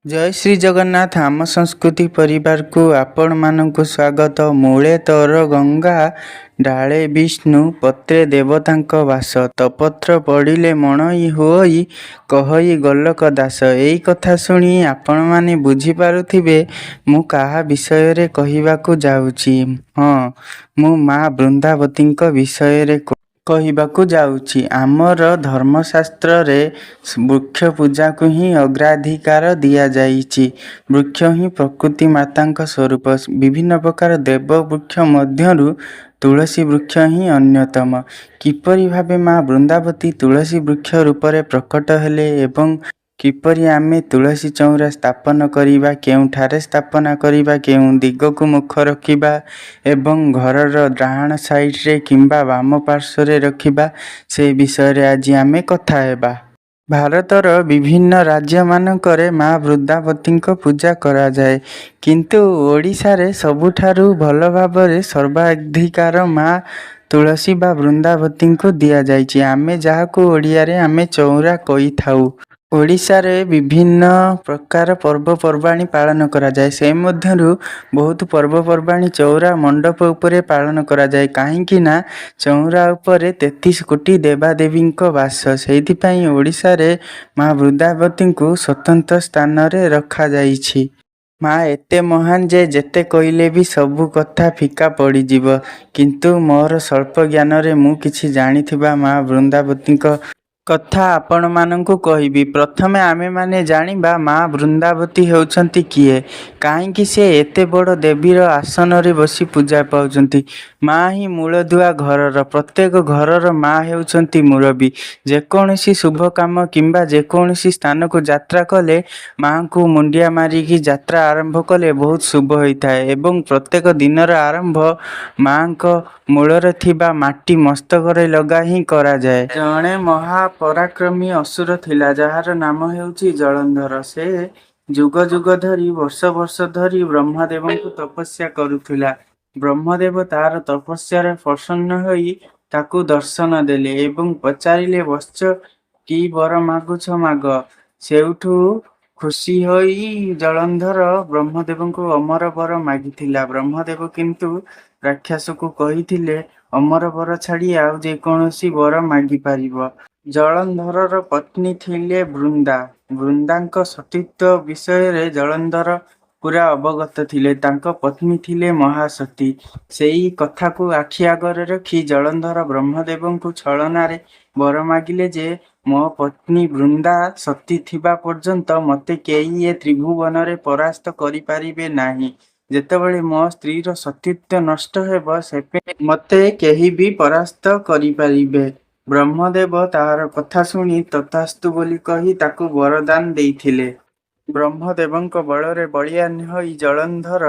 ଜୟ ଶ୍ରୀ ଜଗନ୍ନାଥ। ଆମ ସଂସ୍କୃତି ପରିବାରକୁ ଆପଣମାନଙ୍କୁ ସ୍ୱାଗତ। ମୂଳେ ତୋର ଗଙ୍ଗା, ଡାଳେ ବିଷ୍ଣୁ, ପତ୍ରେ ଦେବତାଙ୍କ ବାସ, ତୋ ପତ୍ର ପଡ଼ିଲେ ମଣଇ ହୁଅଇ, କହଇ ଗୋଲକ ଦାସ। ଏଇ କଥା ଶୁଣି ଆପଣମାନେ ବୁଝିପାରୁଥିବେ ମୁଁ କାହା ବିଷୟରେ କହିବାକୁ ଯାଉଛି। ହଁ, ମୁଁ ମା ବୃନ୍ଦାବତୀଙ୍କ ବିଷୟରେ କହିବାକୁ ଯାଉଛି। ଆମର ଧର୍ମଶାସ୍ତ୍ରରେ ବୃକ୍ଷ ପୂଜାକୁ ହିଁ ଅଗ୍ରାଧିକାର ଦିଆଯାଇଛି। ବୃକ୍ଷ ହିଁ ପ୍ରକୃତି ମାତାଙ୍କ ସ୍ୱରୂପ। ବିଭିନ୍ନ ପ୍ରକାର ଦେବ ବୃକ୍ଷ ମଧ୍ୟରୁ ତୁଳସୀ ବୃକ୍ଷ ହିଁ ଅନ୍ୟତମ। କିପରି ଭାବେ ମା ବୃନ୍ଦାବତୀ ତୁଳସୀ ବୃକ୍ଷ ରୂପରେ ପ୍ରକଟ ହେଲେ ଏବଂ କିପରି ଆମେ ତୁଳସୀ ଚଉରା ସ୍ଥାପନ କରିବା, କେଉଁଠାରେ ସ୍ଥାପନା କରିବା, କେଉଁ ଦିଗକୁ ମୁଖ ରଖିବା ଏବଂ ଘରର ଡାହାଣ ସାଇଡ଼ରେ କିମ୍ବା ବାମ ପାର୍ଶ୍ୱରେ ରଖିବା, ସେ ବିଷୟରେ ଆଜି ଆମେ କଥା ହେବା। ଭାରତର ବିଭିନ୍ନ ରାଜ୍ୟମାନଙ୍କରେ ମା ବୃନ୍ଦାବତୀଙ୍କ ପୂଜା କରାଯାଏ, କିନ୍ତୁ ଓଡ଼ିଶାରେ ସବୁଠାରୁ ଭଲ ଭାବରେ ସର୍ବାଧିକାର ମା ତୁଳସୀ ବା ବୃନ୍ଦାବତୀଙ୍କୁ ଦିଆଯାଇଛି, ଆମେ ଯାହାକୁ ଓଡ଼ିଆରେ ଆମେ ଚଉରା କହିଥାଉ। ଓଡ଼ିଶାରେ ବିଭିନ୍ନ ପ୍ରକାର ପର୍ବପର୍ବାଣି ପାଳନ କରାଯାଏ। ସେ ମଧ୍ୟରୁ ବହୁତ ପର୍ବପର୍ବାଣି ଚଉରା ମଣ୍ଡପ ଉପରେ ପାଳନ କରାଯାଏ, କାହିଁକି ନା ଚଉରା ଉପରେ 33 କୋଟି ଦେବାଦେବୀଙ୍କ ବାସ। ସେଇଥିପାଇଁ ଓଡ଼ିଶାରେ ମା ବୃନ୍ଦାବତୀଙ୍କୁ ସ୍ୱତନ୍ତ୍ର ସ୍ଥାନରେ ରଖାଯାଇଛି। ମା ଏତେ ମହାନ ଯେ ଯେତେ କହିଲେ ବି ସବୁ କଥା ଫିକା ପଡ଼ିଯିବ। କିନ୍ତୁ ମୋର ସ୍ୱଳ୍ପ ଜ୍ଞାନରେ ମୁଁ କିଛି ଜାଣିଥିବା ମା ବୃନ୍ଦାବତୀଙ୍କ କଥା ଆପଣମାନଙ୍କୁ କହିବି। ପ୍ରଥମେ ଆମେମାନେ ଜାଣିବା ମା ବୃନ୍ଦାବତୀ ହେଉଛନ୍ତି କିଏ, କାହିଁକି ସେ ଏତେ ବଡ଼ ଦେବୀର ଆସନରେ ବସି ପୂଜା ପାଉଛନ୍ତି। ମା ହିଁ ମୂଳଦୁଆ ଘରର। ପ୍ରତ୍ୟେକ ଘରର ମା ହେଉଛନ୍ତି ମୁରବୀ। ଯେକୌଣସି ଶୁଭ କାମ କିମ୍ବା ଯେକୌଣସି ସ୍ଥାନକୁ ଯାତ୍ରା କଲେ ମାଙ୍କୁ ମୁଣ୍ଡିଆ ମାରିକି ଯାତ୍ରା ଆରମ୍ଭ କଲେ ବହୁତ ଶୁଭ ହୋଇଥାଏ ଏବଂ ପ୍ରତ୍ୟେକ ଦିନର ଆରମ୍ଭ ମାଙ୍କ ମୂଳରେ ଥିବା ମାଟି ମସ୍ତକରେ ଲଗାଇ ହିଁ କରାଯାଏ। ଜଣେ ମହାପରାକ୍ରମୀ ଅସୁର ଥିଲା, ଯାହାର ନାମ ହେଉଛି ଜଳନ୍ଧର। ସେ ଯୁଗ ଯୁଗ ଧରି, ବର୍ଷ ବର୍ଷ ଧରି ବ୍ରହ୍ମଦେବଙ୍କୁ ତପସ୍ୟା କରୁଥିଲା। ବ୍ରହ୍ମଦେବ ତାର ତପସ୍ୟାରେ ପ୍ରସନ୍ନ ହୋଇ ତାକୁ ଦର୍ଶନ ଦେଲେ ଏବଂ ପଚାରିଲେ, "ବତ୍ସ, କି ବର ମାଗୁଛ ମାଗ?" ସେଇଠୁ ଖୁସି ହୋଇ ଜଳନ୍ଧର ବ୍ରହ୍ମଦେବଙ୍କୁ ଅମର ବର ମାଗିଥିଲା। ବ୍ରହ୍ମଦେବ କିନ୍ତୁ ରାକ୍ଷସକୁ କହିଥିଲେ, ଅମର ବର ଛାଡ଼ି ଆଉ ଯେକୌଣସି ବର ମାଗିପାରିବ। ଜଳନ୍ଧରର ପତ୍ନୀ ଥିଲେ ବୃନ୍ଦା। ବୃନ୍ଦାଙ୍କ ସତୀତ୍ୱ ବିଷୟରେ ଜଳନ୍ଧର ପୂରା ଅବଗତ ଥିଲେ। ତାଙ୍କ ପତ୍ନୀ ଥିଲେ ମହାସତୀ। ସେଇ କଥାକୁ ଆଖି ଆଗରେ ରଖି ଜଳନ୍ଧର ବ୍ରହ୍ମଦେବଙ୍କୁ ଛଳନାରେ ବର ମାଗିଲେ ଯେ ମୋ ପତ୍ନୀ ବୃନ୍ଦା ସତୀ ଥିବା ପର୍ଯ୍ୟନ୍ତ ମୋତେ କେହି ଏ ତ୍ରିଭୁବନରେ ପରାସ୍ତ କରିପାରିବେ ନାହିଁ। ଯେତେବେଳେ ମୋ ସ୍ତ୍ରୀର ସତୀତ୍ୱ ନଷ୍ଟ ହେବ, ସେବେ ମୋତେ କେହି ବି ପରାସ୍ତ କରିପାରିବେ। ବ୍ରହ୍ମଦେବ ତାର କଥା ଶୁଣି ତଥାସ୍ତୁ ବୋଲି କହି ତାକୁ ବରଦାନ ଦେଇଥିଲେ। ବ୍ରହ୍ମଦେବଙ୍କ ବଳରେ ବଳୀୟାନ ହୋଇ ଜଳନ୍ଧର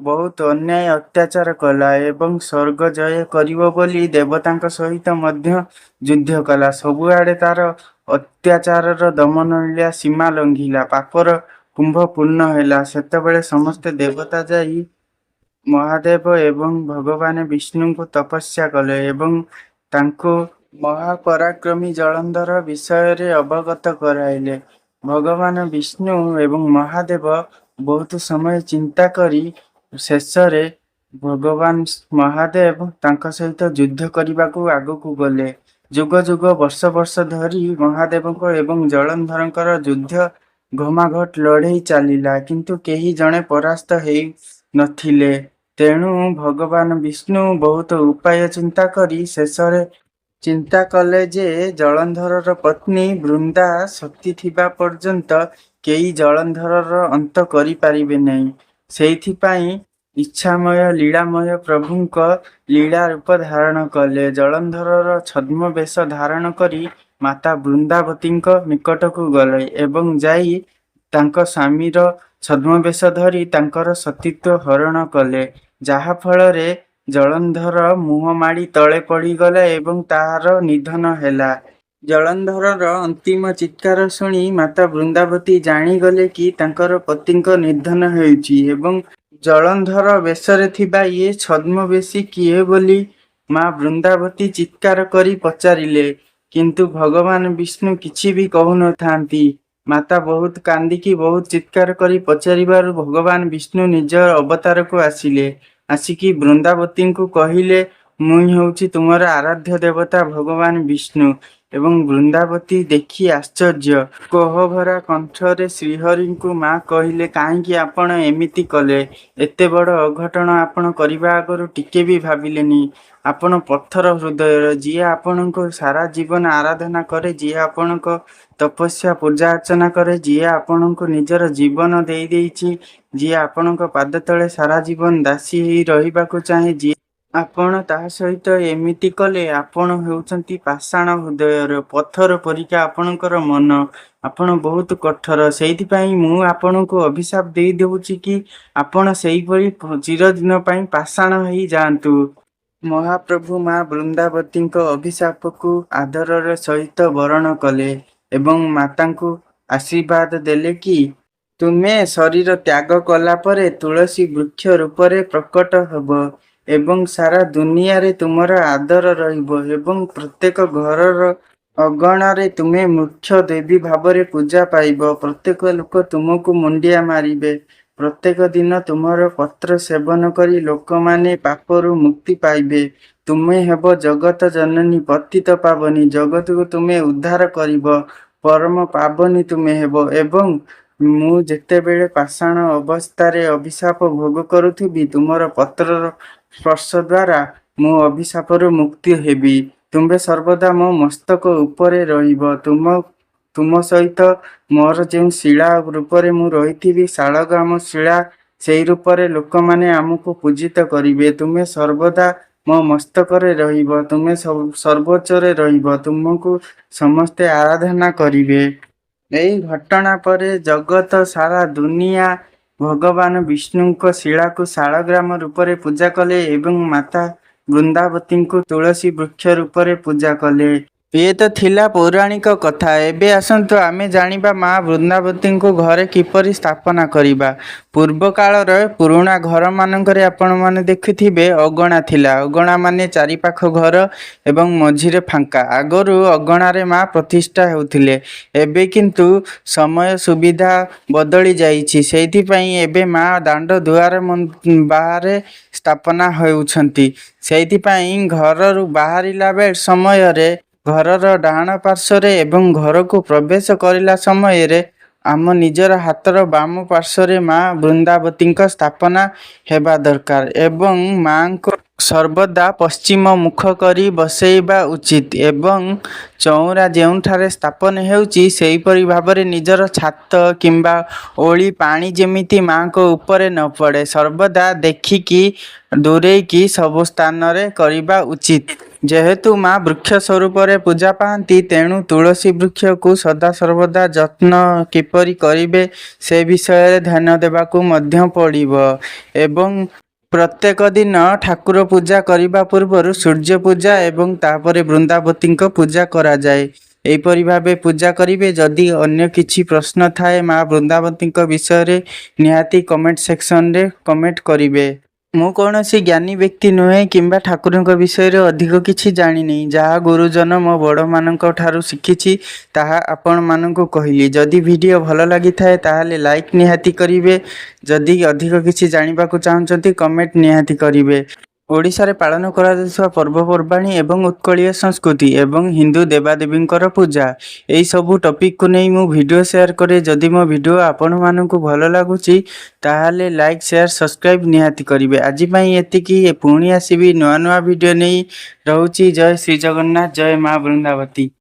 ବହୁତ ଅନ୍ୟାୟ ଅତ୍ୟାଚାର କଲା ଏବଂ ସ୍ୱର୍ଗ ଜୟ କରିବ ବୋଲି ଦେବତାଙ୍କ ସହିତ ମଧ୍ୟ ଯୁଦ୍ଧ କଲା। ସବୁଆଡ଼େ ତାର ଅତ୍ୟାଚାରର ଦମନଲୀଳା ସୀମା ଲଙ୍ଘିଲା। ପାପର କୁମ୍ଭ ପୂର୍ଣ୍ଣ ହେଲା। ସେତେବେଳେ ସମସ୍ତ ଦେବତା ଯାଇ ମହାଦେବ ଏବଂ ଭଗବାନ ବିଷ୍ଣୁଙ୍କୁ ତପସ୍ୟା କଲେ ଏବଂ ତାଙ୍କୁ ମହାପରାକ୍ରମୀ ଜଳନ୍ଧର ବିଷୟରେ ଅବଗତ କରାଇଲେ। ଭଗବାନ ବିଷ୍ଣୁ ଏବଂ ମହାଦେବ ବହୁତ ସମୟ ଚିନ୍ତା କରି ଶେଷରେ ଭଗବାନ ମହାଦେବ ତାଙ୍କ ସହିତ ଯୁଦ୍ଧ କରିବାକୁ ଆଗକୁ ଗଲେ। ଯୁଗ ଯୁଗ, ବର୍ଷ ବର୍ଷ ଧରି ମହାଦେବଙ୍କ ଏବଂ ଜଳନ୍ଧରଙ୍କର ଯୁଦ୍ଧ ଘମାଘୋଟ ଲଢ଼େଇ ଚାଲିଲା, କିନ୍ତୁ କେହି ଜଣେ ପରାସ୍ତ ହେଉନଥିଲେ। ତେଣୁ ଭଗବାନ ବିଷ୍ଣୁ ବହୁତ ଉପାୟ ଚିନ୍ତା କରି ଶେଷରେ ଚିନ୍ତା କଲେ ଯେ ଜଳନ୍ଧରର ପତ୍ନୀ ବୃନ୍ଦା ସତୀ ଥିବା ପର୍ଯ୍ୟନ୍ତ କେହି ଜଳନ୍ଧରର ଅନ୍ତ କରିପାରିବେ ନାହିଁ। ସେଇଥିପାଇଁ ଇଚ୍ଛାମୟ ଲୀଳାମୟ ପ୍ରଭୁଙ୍କ ଲୀଳା ରୂପ ଧାରଣ କଲେ। ଜଳନ୍ଧରର ଛଦ୍ମବେଶ ଧାରଣ କରି ମାତା ବୃନ୍ଦାବତୀଙ୍କ ନିକଟକୁ ଗଲେ ଏବଂ ଯାଇ ତାଙ୍କ ସ୍ୱାମୀର ଛଦ୍ମବେଶ ଧରି ତାଙ୍କର ସତୀତ୍ୱ ହରଣ କଲେ, ଯାହା ଫଳରେ ଜଳନ୍ଧର ମୁହଁ ମାଡ଼ି ତଳେ ପଡ଼ିଗଲା ଏବଂ ତାହାର ନିଧନ ହେଲା। ଜଳନ୍ଧରର ଅନ୍ତିମ ଚିତ୍କାର ଶୁଣି ମାତା ବୃନ୍ଦାବତୀ ଜାଣିଗଲେ କି ତାଙ୍କର ପତିଙ୍କ ନିଧନ ହୋଇଛି ଏବଂ ଜଳନ୍ଧର ବେଶରେ ଥିବା ଏ ଛଦ୍ମବେଶୀ କିଏ ବୋଲି ମା ବୃନ୍ଦାବତୀ ଚିତ୍କାର କରି ପଚାରିଲେ। କିନ୍ତୁ ଭଗବାନ ବିଷ୍ଣୁ କିଛି ବି କହୁନଥାନ୍ତି। ମାତା ବହୁତ କାନ୍ଦିକି ବହୁତ ଚିତ୍କାର କରି ପଚାରିବାରୁ ଭଗବାନ ବିଷ୍ଣୁ ନିଜ ଅବତାରକୁ ଆସିଲେ। ଆସିକି ବୃନ୍ଦାବତୀଙ୍କୁ କହିଲେ, ମୁଁ ହେଉଛି ତୁମର ଆରାଧ୍ୟ ଦେବତା ଭଗବାନ ବିଷ୍ଣୁ। ଏବଂ ବୃନ୍ଦାବତୀ ଦେଖି ଆଶ୍ଚର୍ଯ୍ୟ। କୋହଭରା କଣ୍ଠରେ ଶ୍ରୀହରିଙ୍କୁ ମା କହିଲେ, କାହିଁକି ଆପଣ ଏମିତି କଲେ? ଏତେ ବଡ଼ ଅଘଟଣ ଆପଣ କରିବା ଆଗରୁ ଟିକେ ବି ଭାବିଲେନି? ଆପଣ ପଥର ହୃଦୟର। ଯିଏ ଆପଣଙ୍କୁ ସାରା ଜୀବନ ଆରାଧନା କରେ, ଯିଏ ଆପଣଙ୍କ ତପସ୍ୟା ପୂଜା ଅର୍ଚ୍ଚନା କରେ, ଯିଏ ଆପଣଙ୍କୁ ନିଜର ଜୀବନ ଦେଇଦେଇଛି, ଯିଏ ଆପଣଙ୍କ ପାଦ ତଳେ ସାରା ଜୀବନ ଦାସୀ ହେଇ ରହିବାକୁ ଚାହେଁ, ଯିଏ ଆପଣ ତା ସହିତ ଏମିତି କଲେ? ଆପଣ ହେଉଛନ୍ତି ପାଷାଣ ହୃଦୟର, ପଥର ପରିକା ଆପଣଙ୍କର ମନ। ଆପଣ ବହୁତ କଠୋର। ସେଇଥିପାଇଁ ମୁଁ ଆପଣଙ୍କୁ ଅଭିଶାପ ଦେଇଦେଉଛି କି ଆପଣ ସେହିପରି ଚିରଦିନ ପାଇଁ ପାଷାଣ ହେଇ ଯାଆନ୍ତୁ। ମହାପ୍ରଭୁ ମା ବୃନ୍ଦାବତୀଙ୍କ ଅଭିଶାପକୁ ଆଦରର ସହିତ ବରଣ କଲେ ଏବଂ ମାତାଙ୍କୁ ଆଶୀର୍ବାଦ ଦେଲେ କି ତୁମେ ଶରୀର ତ୍ୟାଗ କଲା ପରେ ତୁଳସୀ ବୃକ୍ଷ ରୂପରେ ପ୍ରକଟ ହେବ ଏବଂ ସାରା ଦୁନିଆରେ ତୁମର ଆଦର ରହିବ ଏବଂ ପ୍ରତ୍ୟେକ ଘରର ଅଗଣାରେ ତୁମେ ମୁଖ୍ୟ ଦେବୀ ଭାବରେ ପୂଜା ପାଇବ। ପ୍ରତ୍ୟେକ ଲୋକ ତୁମକୁ ମୁଣ୍ଡିଆ ମାରିବେ। ପ୍ରତ୍ୟେକ ଦିନ ତୁମର ପତ୍ର ସେବନ କରି ଲୋକମାନେ ପାପରୁ ମୁକ୍ତି ପାଇବେ। ତୁମେ ହେବ ଜଗତ ଜନନୀ, ପତିତ ପାବନୀ, ଜଗତକୁ ତୁମେ ଉଦ୍ଧାର କରିବ, ପରମ ପାବନୀ ତୁମେ ହେବ। ଏବଂ ମୁଁ ଯେତେବେଳେ ପାଷାଣ ଅବସ୍ଥାରେ ଅଭିଶାପ ଭୋଗ କରୁଥିବି, ତୁମର ପତ୍ରର ସ୍ପର୍ଶ ଦ୍ୱାରା ମୁଁ ଅଭିଶାପରୁ ମୁକ୍ତି ହେବି। ତୁମେ ସର୍ବଦା ମୋ ମସ୍ତକ ଉପରେ ରହିବ। ତୁମ ସହିତ ମୋର ଯେଉଁ ଶିଳା ରୂପରେ ମୁଁ ରହିଥିବି, ଶାଳଗ୍ରାମ ଶିଳା, ସେହି ରୂପରେ ଲୋକମାନେ ଆମକୁ ପୂଜିତ କରିବେ। ତୁମେ ସର୍ବଦା ମୋ ମସ୍ତକରେ ରହିବ, ତୁମେ ସର୍ବୋଚ୍ଚରେ ରହିବ, ତୁମକୁ ସମସ୍ତେ ଆରାଧନା କରିବେ। ଏହି ଘଟଣା ପରେ ଜଗତ ସାରା ଦୁନିଆ ଭଗବାନ ବିଷ୍ଣୁଙ୍କ ଶିଳାକୁ ଶାଳଗ୍ରାମ ରୂପରେ ପୂଜା କଲେ ଏବଂ ମାତା ବୃନ୍ଦାବତୀଙ୍କୁ ତୁଳସୀ ବୃକ୍ଷ ରୂପରେ ପୂଜା କଲେ। ଇଏ ତ ଥିଲା ପୌରାଣିକ କଥା। ଏବେ ଆସନ୍ତୁ ଆମେ ଜାଣିବା ମା ବୃନ୍ଦାବତୀଙ୍କୁ ଘରେ କିପରି ସ୍ଥାପନା କରିବା। ପୂର୍ବ କାଳରେ ପୁରୁଣା ଘରମାନଙ୍କରେ ଆପଣମାନେ ଦେଖିଥିବେ ଅଗଣା ଥିଲା। ଅଗଣା ମାନେ ଚାରିପାଖ ଘର ଏବଂ ମଝିରେ ଫାଙ୍କା। ଆଗରୁ ଅଗଣାରେ ମା ପ୍ରତିଷ୍ଠା ହେଉଥିଲେ। ଏବେ କିନ୍ତୁ ସମୟ ସୁବିଧା ବଦଳି ଯାଇଛି, ସେଇଥିପାଇଁ ଏବେ ମା ଦାଣ୍ଡ ଦୁଆର ବାହାରେ ସ୍ଥାପନା ହେଉଛନ୍ତି। ସେଇଥିପାଇଁ ଘରରୁ ବାହାରିଲା ସମୟରେ ଘରର ଡାହାଣ ପାର୍ଶ୍ୱରେ ଏବଂ ଘରକୁ ପ୍ରବେଶ କରିଲା ସମୟରେ ଆମ ନିଜର ହାତର ବାମ ପାର୍ଶ୍ୱରେ ମା ବୃନ୍ଦାବତୀଙ୍କ ସ୍ଥାପନା ହେବା ଦରକାର ଏବଂ ମାଙ୍କୁ ସର୍ବଦା ପଶ୍ଚିମ ମୁଖ କରି ବସେଇବା ଉଚିତ। ଏବଂ ଚଉଁରା ଯେଉଁଠାରେ ସ୍ଥାପନ ହେଉଛି, ସେହିପରି ଭାବରେ ନିଜର ଛାତ କିମ୍ବା ଓଳି ପାଣି ଯେମିତି ମାଙ୍କ ଉପରେ ନ ପଡ଼େ, ସର୍ବଦା ଦେଖିକି ଦୂରେଇକି ସବୁ ସ୍ଥାନରେ କରିବା ଉଚିତ। ଯେହେତୁ ମା ବୃକ୍ଷ ସ୍ୱରୂପରେ ପୂଜା ପାଆନ୍ତି, ତେଣୁ ତୁଳସୀ ବୃକ୍ଷକୁ ସଦାସର୍ବଦା ଯତ୍ନ କିପରି କରିବେ ସେ ବିଷୟରେ ଧ୍ୟାନ ଦେବାକୁ ମଧ୍ୟ ପଡ଼ିବ। ଏବଂ ପ୍ରତ୍ୟେକ ଦିନ ଠାକୁର ପୂଜା କରିବା ପୂର୍ବରୁ ସୂର୍ଯ୍ୟ ପୂଜା ଏବଂ ତାପରେ ବୃନ୍ଦାବତୀଙ୍କ ପୂଜା କରାଯାଏ। ଏହିପରି ଭାବେ ପୂଜା କରିବେ। ଯଦି ଅନ୍ୟ କିଛି ପ୍ରଶ୍ନ ଥାଏ ମା ବୃନ୍ଦାବତୀଙ୍କ ବିଷୟରେ, ନିହାତି କମେଣ୍ଟ ସେକ୍ସନରେ କମେଣ୍ଟ କରିବେ। ମୁଁ କୌଣସି ଜ୍ଞାନୀ ବ୍ୟକ୍ତି ନୁହେଁ କିମ୍ବା ଠାକୁରଙ୍କ ବିଷୟରେ ଅଧିକ କିଛି ଜାଣିନି। ଯାହା ଗୁରୁଜନ ମୋ ବଡ଼ମାନଙ୍କ ଠାରୁ ଶିଖିଛି, ତାହା ଆପଣମାନଙ୍କୁ କହିଲି। ଯଦି ଭିଡ଼ିଓ ଭଲ ଲାଗିଥାଏ, ତାହେଲେ ଲାଇକ୍ ନିହାତି କରିବେ। ଯଦି ଅଧିକ କିଛି ଜାଣିବାକୁ ଚାହୁଁଛନ୍ତି, କମେଣ୍ଟ ନିହାତି କରିବେ। ଓଡ଼ିଶାରେ ପାଳନ କରାଯାଉଥିବା ପର୍ବପର୍ବାଣି ଏବଂ ଉତ୍କଳୀୟ ସଂସ୍କୃତି ଏବଂ ହିନ୍ଦୁ ଦେବାଦେବୀଙ୍କର ପୂଜା, ଏହିସବୁ ଟପିକକୁ ନେଇ ମୁଁ ଭିଡ଼ିଓ ସେୟାର କରେ। ଯଦି ମୋ ଭିଡ଼ିଓ ଆପଣମାନଙ୍କୁ ଭଲ ଲାଗୁଛି, ତାହେଲେ ଲାଇକ୍, ସେୟାର, ସବସ୍କ୍ରାଇବ୍ ନିହାତି କରିବେ। ଆଜି ପାଇଁ ଏତିକି। ପୁଣି ଆସିବି ନୂଆ ନୂଆ ଭିଡ଼ିଓ ନେଇ। ରହୁଛି। ଜୟ ଶ୍ରୀ ଜଗନ୍ନାଥ, ଜୟ ମା ବୃନ୍ଦାବତୀ।